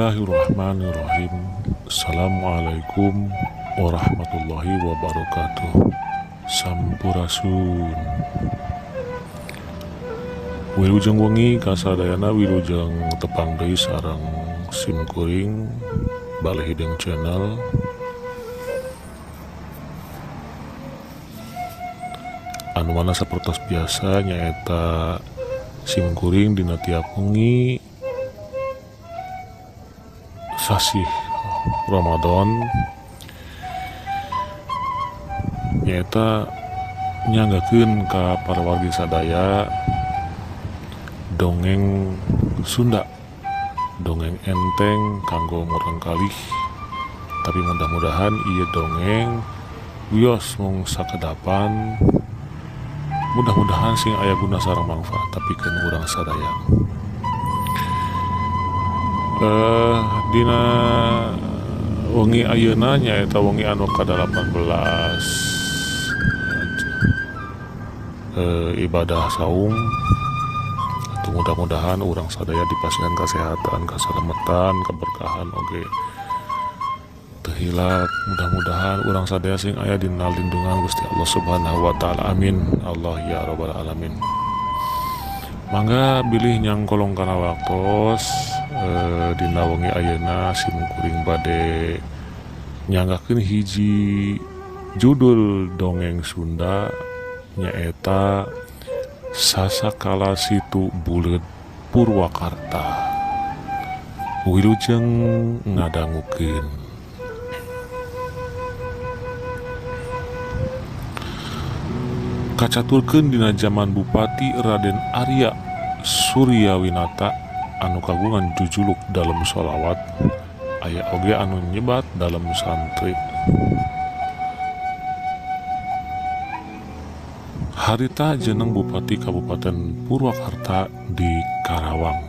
Bismillahirrahmanirrahim. Assalamualaikum warahmatullahi wabarakatuh. Sampurasun. Wilujeng wengi kasadayana, wilujeng tepang deui sareng sim kuring Balai Hideung Channel. Anu mana sapertos biasa nyaeta sim kuring dina tiap wengi sasih Ramadan nyaeta nyanggakeun ka para wargi sadaya dongeng Sunda, dongeng enteng kanggo murangkalih. Tapi mudah-mudahan ieu dongeng wios mung sakedapan, mudah-mudahan sing aya guna sareng manfaat tapi keun urang sadaya. Dina wengi ayeuna nyaeta wengi anu ka-18 ibadah saum. Mudah-mudahan urang sadaya dipasihan kesehatan, keselamatan, keberkahan oge teu hilap. Mudah-mudahan urang sadaya sing aya dina lindungan Gusti Allah Subhanahu wa taala. Amin Allah ya rabbal alamin. Mangga bilih nyangkolong kana waktos dina wengi ayeuna sim kuring bade nyanggakeun hiji judul dongeng Sunda nyaeta Sasakala Situ Buleud Purwakarta. Wilujeng ngadangukeun. Kacaturkeun dina jaman Bupati Raden Arya Suryawinata anu kagungan jujuluk dalem sholawat, aya oge anu nyebat dalem santri. Harita jeneng Bupati Kabupaten Purwakarta di Karawang.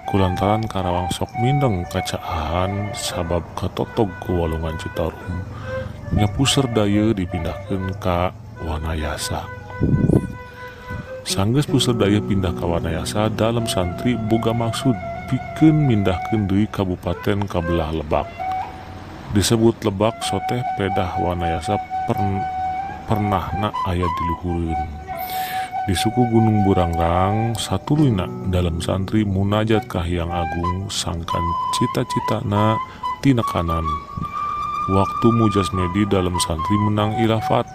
Kulantaran Karawang sok mindeng kacaahan sabab katotog ku walungan Citarum, nya puser dayeuh dipindahkeun ka Wanayasa. Sanggeus puser dayeuh pindah ka Wanayasa, dalem santri boga maksud pikeun mindahkeun deui kabupaten ka belah Lebak. Disebut Lebak soteh pedah Wanayasa pernahna aya di luhureun. Di suku Gunung Burangrang satuluyna dalam santri munajat ka Hyang Agung sangkan cita-citana tinekanan. Waktu mujasmedi dalam santri menang ilafat.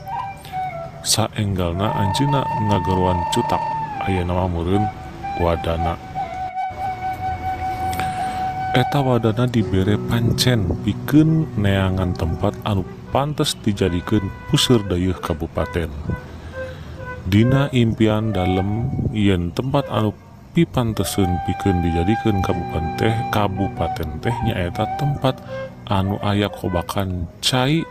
Saenggalna anjeunna ngageroan cutak aya nama meureun wadana. Eta wadana dibere pancen pikeun neangan tempat anu pantes dijadikeun puseur dayeuh kabupaten. Dina impian dalem yen tempat anu pipanteseun pikeun dijadikeun kabupaten teh nyaeta tempat anu aya kobakan cai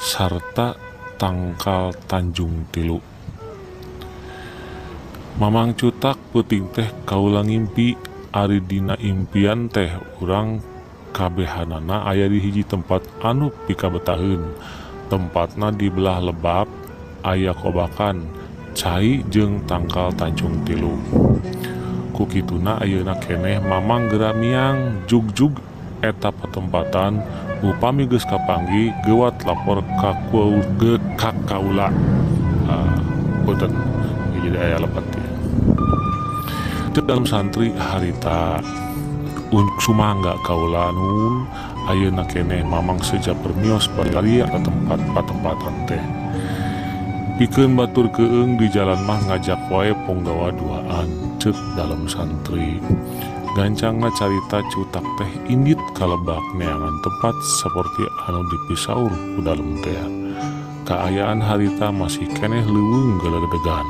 sarta tangkal Tanjung Tilu. Mamang cutak peuting teh kaula ngimpi, ari dina impian teh urang kabehanana aya di hiji tempat anu pikabetaheun. Tempatna di belah Lebak aya kobakan cai jeung tangkal Tanjung Tilu. Ku kituna ayeuna keneh mamang geura miang jugjug eta patempatan. Upami geus kapanggih geuwat lapor ka kaula. Punten jadi aya lepat ya. Cek dalam santri harita sumangga kaula nun ayeuna keneh mamang seja permios bari ka tempat patempatan teh. Pikeun batur keung di jalan mah ngajak wae ponggawa duaan cek dalam santri. Gancangna carita cutak teh indit ka Lebak neangan tempat saperti anu dipisaur ku dalem teh. Kaayaan harita masih keneh leuweung gelegedegan.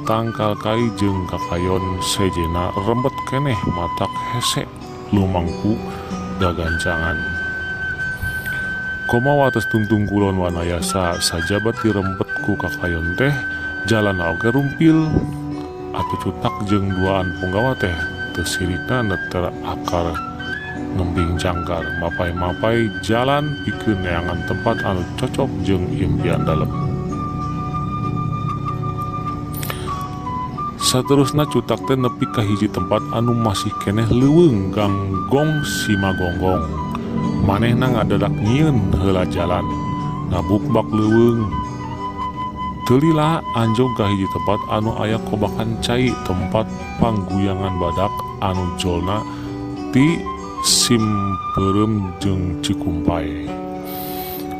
Tangkal kai jeung kakayon sejena rembet keneh matak hese lumangku gagancangan. Koma wates tungtung kulon Wanayasa sajabat dirempet ku kakayon teh jalan oge rumpil. Atuh cutak jeung duaan punggawa teh teu sirikna neter akar ngembing jangkar mapai-mapai jalan pikeun neangan tempat anu cocok jeung impian dalem. Saterusna cutak teh nepi ka hiji tempat anu masih keneh leuweung ganggong simagonggong. Manehna ngadadak nyieun heula jalan, ngabukbak leuweung. Teu lila anjog ka hiji tempat anu aya kobakan cai tempat pangguyangan badak anu jolna ti Simpeureum jeung Cikumpay.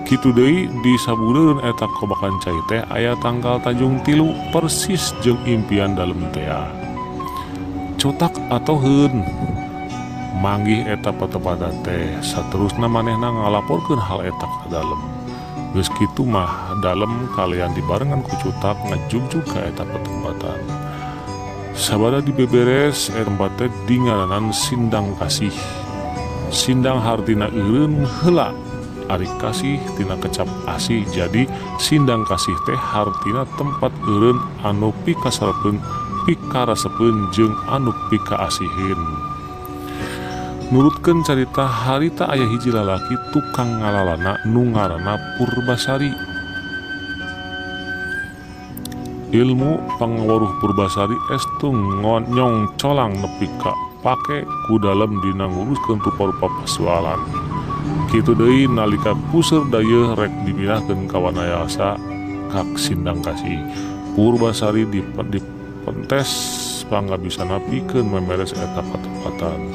Kitu deui di sabudeureun eta kobakan cai teh aya tangkal Tanjung Tilu persis jeung impian dalem tea. Cutak atoheun manggih eta patempatan teh, saterusna manehna ngalaporkeun hal eta ka dalem. Geus kitu mah dalem kalian dibarengan ku cutak ngajugjug ka eta patempatan. Sabada dibeberes eta tempat teh dingaranan Sindang Kasih. Sindang hartina eureun heula, ari kasih tina kecap asih, jadi Sindang Kasih teh hartina tempat eureun anu pikasarepeun, pikarasepeun jeung anu pikaasiheun. Nurutkeun carita harita aya hiji lalaki tukang ngalalana nu ngaranna Purbasari. Ilmu pangawaruh Purbasari estu nyong colang nepi ka pake ku dalem dina nguruskeun rupa-rupa pasualan. Kitu deui nalika puseur dayeuh rek dipindahkeun ka Wanayasa ka Sindang Kasih. Purbasari dipentes pangabisana pikeun memeres eta patempatan.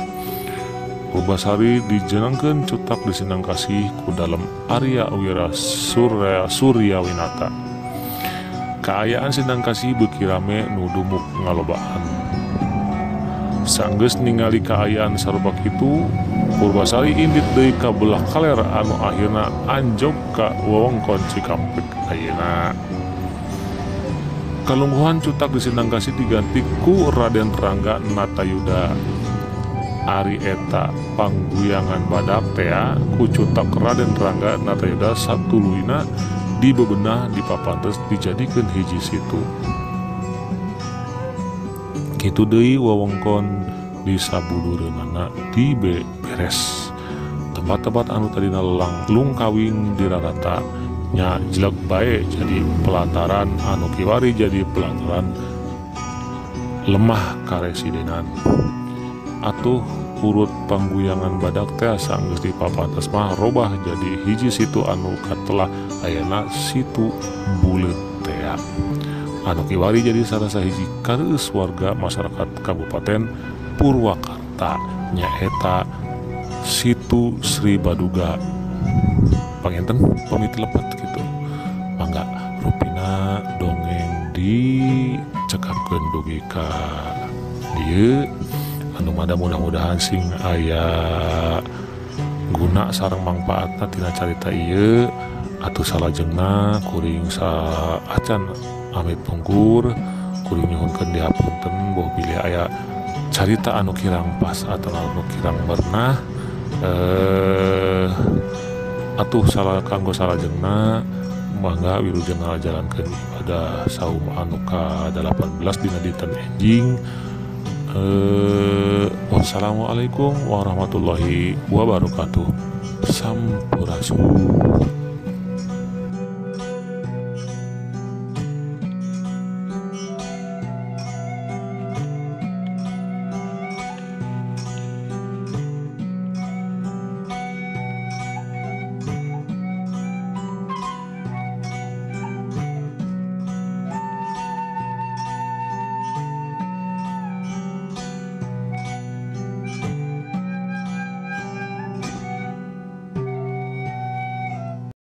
Purbasari dijenengkeun cutak di Sindang Kasih ku dalem Arya Wira Suryawinata. Kaayaan Sindang Kasih beuki rame nu dumuk ngalobaan. Sanggeus ningali kaayaan sarupa kitu, Purbasari indit deui ka belah kaler anu akhirna anjog ka wewengkon Cikampek ayeuna. Kalungguhan cutak di Sindang Kasih diganti ku Raden Rangga Natayuda. Ari eta pangguyangan badak tea ku cutak Raden Rangga Natayuda satuluyna dibebenah dipapantes dijadikeun hiji situ. Kitu deui wewengkon di sabudureunana dibeberes. Tempat-tempat anu tadina lungkawing dirarata nya jelek bae jadi pelantaran anu kiwari jadi pelantaran lemah karesidenan. Atuh urut pangguyangan badak teh sanggeus dipapantes mah robah jadi hiji situ anu katelah ayana situ buleut tea. Anu kiwari jadi salah sahiji kareueus warga masyarakat Kabupaten Purwakarta nyaeta Situ Sri Baduga. Panginten pamit lepat gitu. Mangga rupina dongeng dicekapkeun dugi ka dieu. Anu mada mudah-mudahan sing aya guna sareng mangpaatna tina carita ieu atuh salajengna kuring saacan amit pungkur kuring nyuhunkeun dihapunten boh bilih aya carita anu kirang pas atau anu kirang bernah atuh salah kanggo salajengna mangga wilujeng ngalajalankeun ibadah saum anu ka-18 dina dinten enjing. Wassalamualaikum warahmatullahi wabarakatuh. Sampurasun.